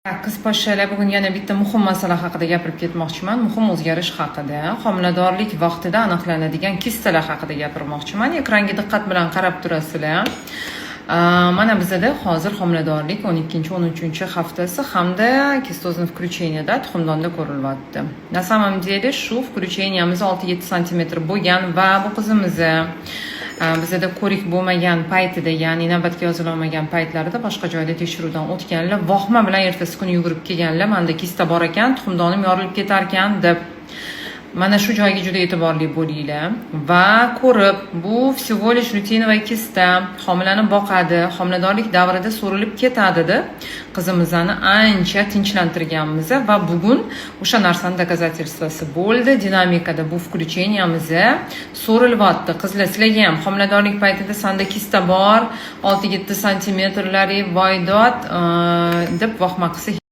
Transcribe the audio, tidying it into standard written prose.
Qiz poshshalar, bugun yana bitta muhim masala haqida gapirib ketmoqchiman. Muhim o'zgarish haqida, homiladorlik vaqtida aniqlanadigan kistalar haqida gapirmoqchiman. Ekranga diqqat bilan qarab turasizlar. Mana bizada hozir homiladorlik 12, 13 haftasi hamda кистозный включение da tuxumdonda ko'rilyapti. На самом деле shu включения miz 6-7 santimetr bo'lgan va bu qizimizni bizada ko'rik bo'lmagan paytida, ya'ni navbatga yozilolmagan paytlarida boshqa joyda tekshiruvdan o'tganlar, vohma bilan ertasi kuni yugurib kelganlar, "Manda kista bor ekan, tuxumdonim yorilib ketarkan", deb. Mana shu joyga juda e'tiborli bo'linglar va ko'rib, bu всего лишь лютеиновая kista, homilani boqadi, homiladorlik davrida so'rilib ketadi deb qizimizni ancha tinchlantirganmiz va bugun o'sha narsani доказательство si bo'ldi. Dinamikada bu включения miz so'rilyapti. Qizlar, sizlarga ham homiladorlik paytida "Sanda kista bor, 6-7 santimetrlari, voydod", deb vohma qilsa.